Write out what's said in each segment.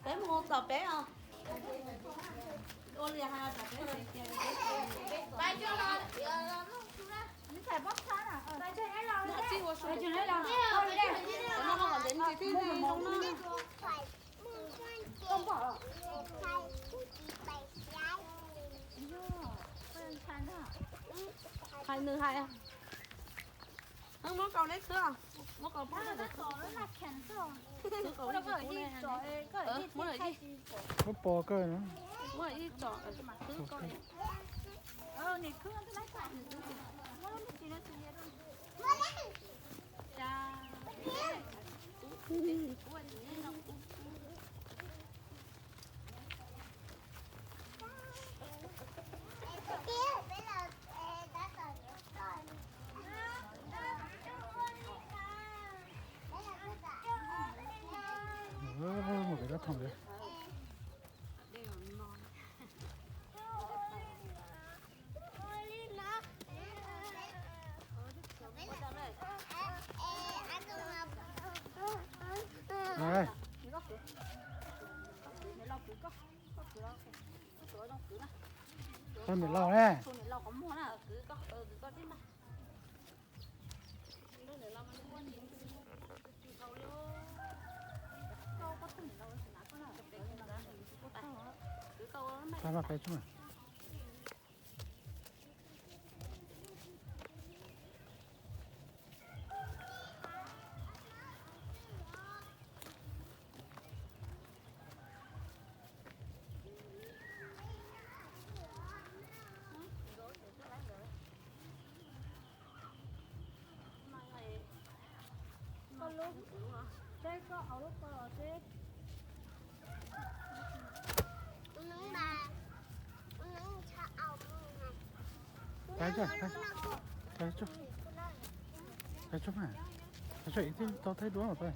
Peb mus tom teb os. Ua li hais rau peb tias, hais nws hais. Muab kaus neb xwb, muab kaus pub, muab lawm ib, muab pov kawg, muab ib tsom xwb koj. Mus pem gab thoom pem. Koj niam laus ne. Peb mas peb tsuj mas. Peb tsuj, peb tsuj mas, peb tsuj ib tug tau thaij duab mas peb.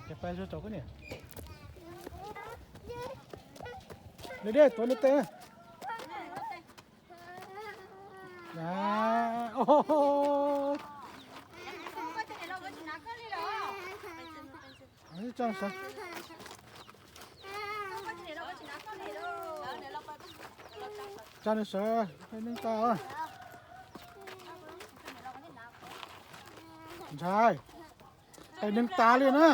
Ces peb tsuj tau koj niam. Nws dej tuav nws tes. Tsa nws sawv, neej tas. Ntshai, neej tas li na.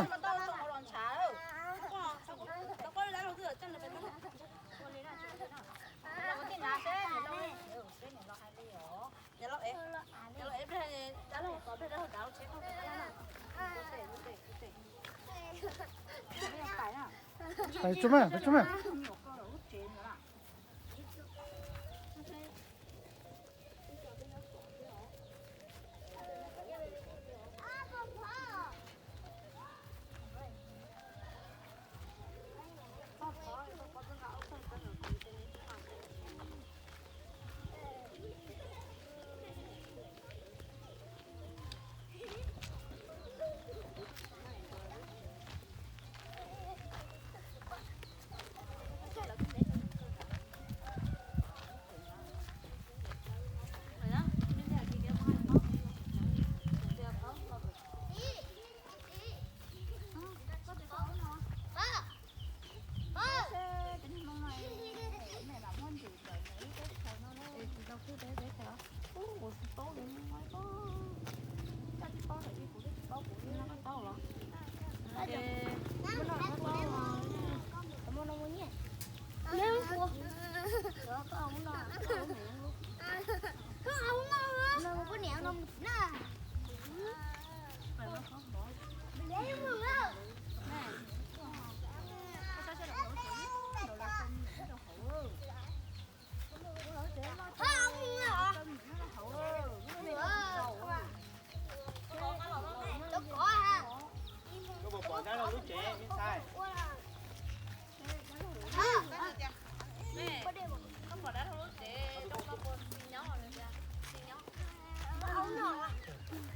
Peb tsuj mas, peb tsuj mas.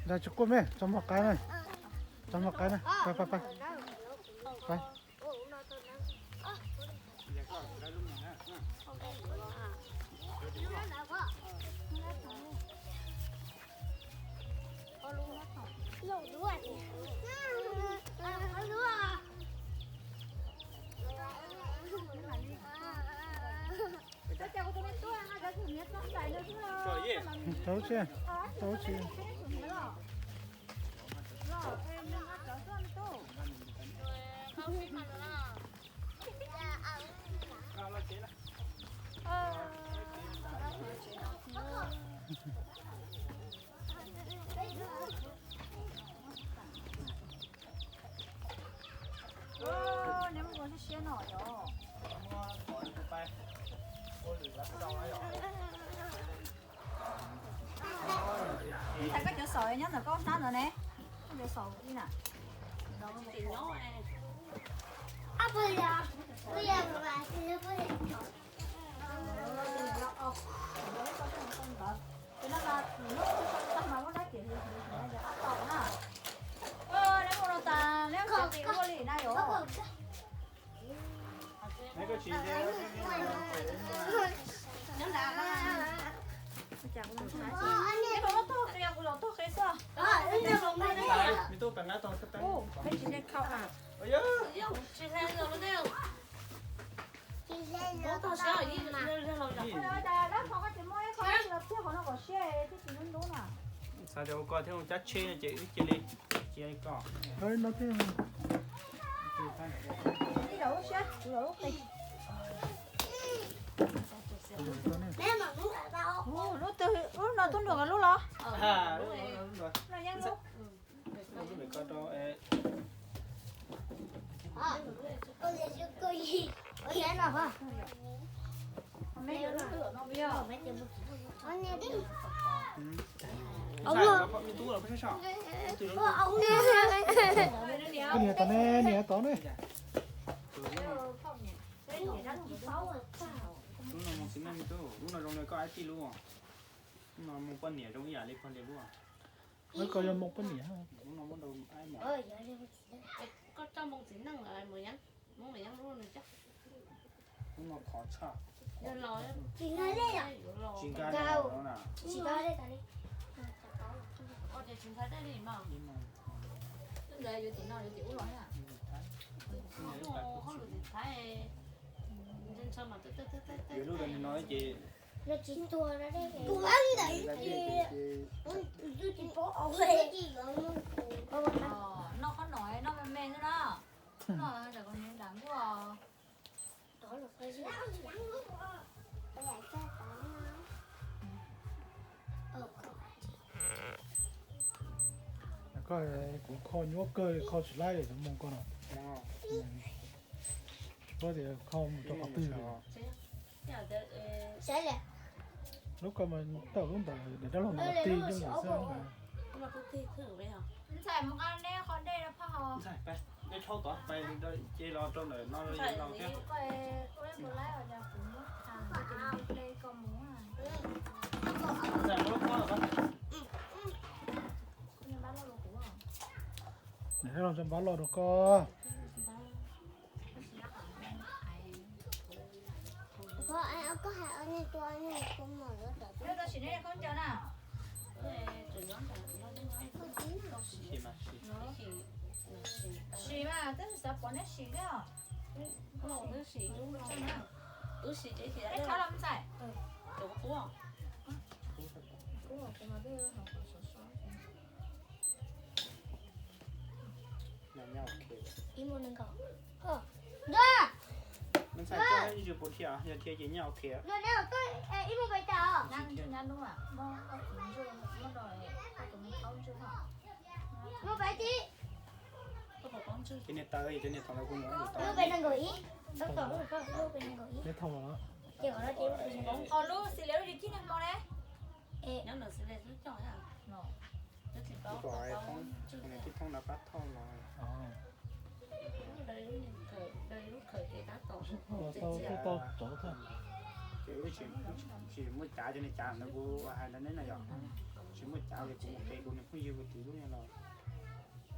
Ntag tsis quaj me, tso muag qaib na. Tso muag qaib na, pab pab pab. Pab. Tau tsis, tau tsis. Neb mus ua siab siab no yom. Ntxhais, koj cov xaum nyob ntawm koj hnab ntawd ne. Koj cov xaum ib na. Ces no mas lub tag mas muab rab riam hliv hliv hliv ces qab tau na. Neb mus no tas neb txiav plis ua li na yom. Neb puas muab tog qe, kuv los tog qe xwb. Me tub, peb tsis hle khau a. Xav tias ua koj thiab ua cab tsheb no ces wb cia li, cia li koj. Ib lub siab, kuv lub qe. Lub twg, lub no tub nruas nkawd lub los? No yeej lub. Koj niam tod ne, niam tod ne. Lub no mus txiv neej tub, lub no zoo li koj aib tij lub. Lub no mus poj niam zoo ib yam li pog li lub. Lub ko yog moo poj niam. Lub no muab rau aib mos. Koj coj mus txiv neej lawm mus yeeb, muab mus yeeb lub no coj. Lub no khov tshaj. Tsis nkag no na. Tsis nkag li mas. Ntawd yuav tim no yuav tim ub los na. Hauj lwm tim Thaib. Yuav lub no ces. Kuv ntawd ces kuv tsis paub ua. Noj qhob no, noj me me xwb na. Noj kom nws dam nkuaj. Koj, kuv kho nyuaj kawg, kho tsis laib li tus moo koj no. Tsis paub tias kho mus rau qhov twg li. Lub ko mas tawm lub ntawd daim dab laug no mas tig coj mus xwb. Ntxhais, mus nqa neb qhov dej rau phaj hos. Ntxhais, peb dhau tod pais ces los rau ntawm no li no thiab. Ntxhais, muab lub pob los pab. Daim dab laug tso npab loj rau koj. Koj hais ua nej tua nej tua mom lawv tom tub. Sim nej khaub ncaws na. Sim mas, twb xav pom neb sim thiab. Neb khab los ntxhais. Ntxhais, ib tsam puas dhia, yog dhia ces nyaj ok. Ces niag tawv, ces niag thaum ntawd kuv mus ntawd tau. Neb thauj los. Ho lub xis lias lub tsis cig niag hmo ne. Nyob ntawm xis lias xwb coj. Kuv kom tib thoob no pab thauj los. Tsis muaj cav cov niag cav ntawd kuv hais rau neb no yom. Tsis muaj cav li, kuv mus qev kuv niag phooj ywg tim lub no los,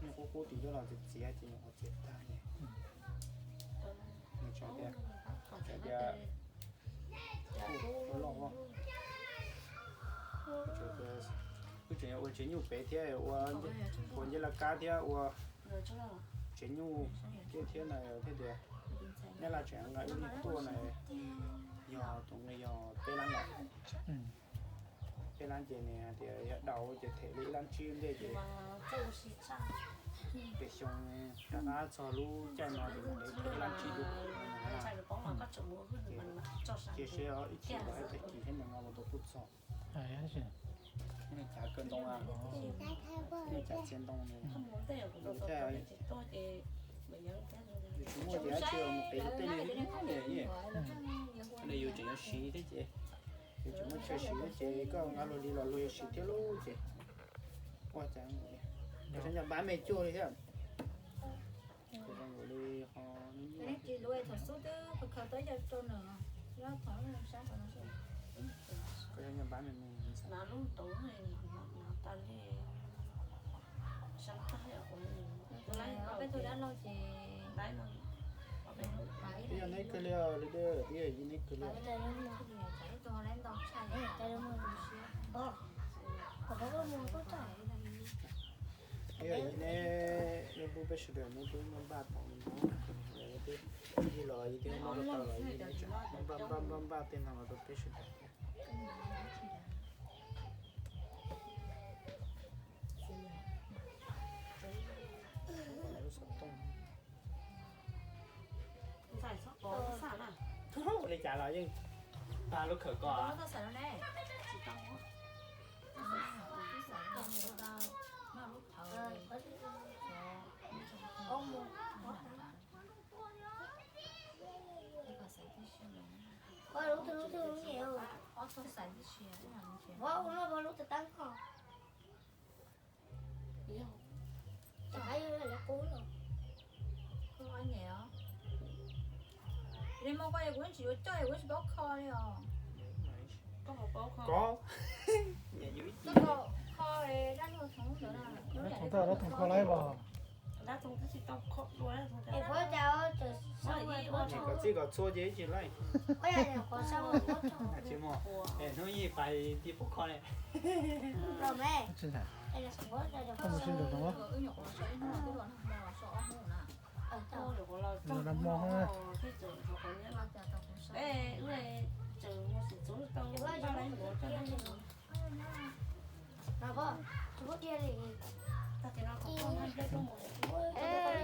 niag qub qub tim lub los txiav txiav ces nyuam qhuav txiav tag li. Nws tseem tias, tseem tias loj, wb tseem yuav ua tsev nyuj pem thiab ua, ua ncej laj kab thiab ua tsev nyuj thiab thiab na, thiab tias neb laj tseem nqa ib lub niag tuaj na, yog tus nqi yog peb lab lawm. Peb lab ces nws tias yog daus ces them li ib lab tsib ntej ces peb xyoo rov qab txog lub caij no ces mus de ib lab tsib dua. Ces seb ib chim los ib tag kis thiab nws no los tau tuaj txog. Nws cav kawg ntoo, nws cav txiav ntoo, nws cav tsis muaj ces tsis mus qev tej li, yus tseem yuav siv thiab ces, yus tseem muaj chaw siv thiab ces koj nqa luag li los luag yuav siv thiab lub ces ua cas, koj saib nco npab me cuag li thiab. Koj zoo nkaus li ho, thaum xub twb khaws khaws tau yog rau nws, thaum sab no, koj zoo nco npab me me. Lub tau tas li, sab tag, peb tug dab laug ces, twb yog neb kawg li os, twb yog yij neb kawg li os. Twb yog yij neb, neb pub peb sawv daws, neb twb npaj npaj tau li no, yij los yij twb npaj tau los yij neb tseem npaj npaj npaj npaj tej no los rau peb sawv daws. Ua li cas los yeej tag lub khawm ko. Li mo koj kuv tsis yuav coj, kuv tsis paub kho li os. Koj, koj kho dab laug thoov ntawd, dab thoov kho lawm os. Koj txij kom txhua ces ib tsis laij. Tsis muaj, hnub yij pais ti pub kho li. Koj mus sib nraus no. Nag hmo na.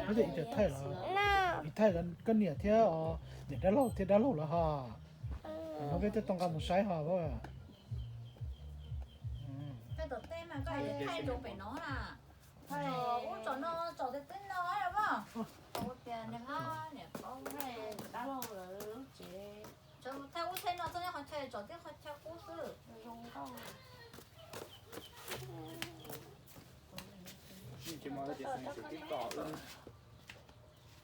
Ib tias thaij los, ib thaij koj niam thiab, niam dab laug thiab dab laug lawm ho. Hnub peb twb tau nqa mus saib ho. Thaij tom tej mas koj thaij rau pem no na. Ub, tsom no, tsom tej twb no mas. Ua tias niam hlob niam paub dab laug lawv lub tsev. Thaij ub thaij no txog nej qhov chaw, tsom tib qhov chaw qub xwb. Ces mas ces xeem xeem tib tom lawm.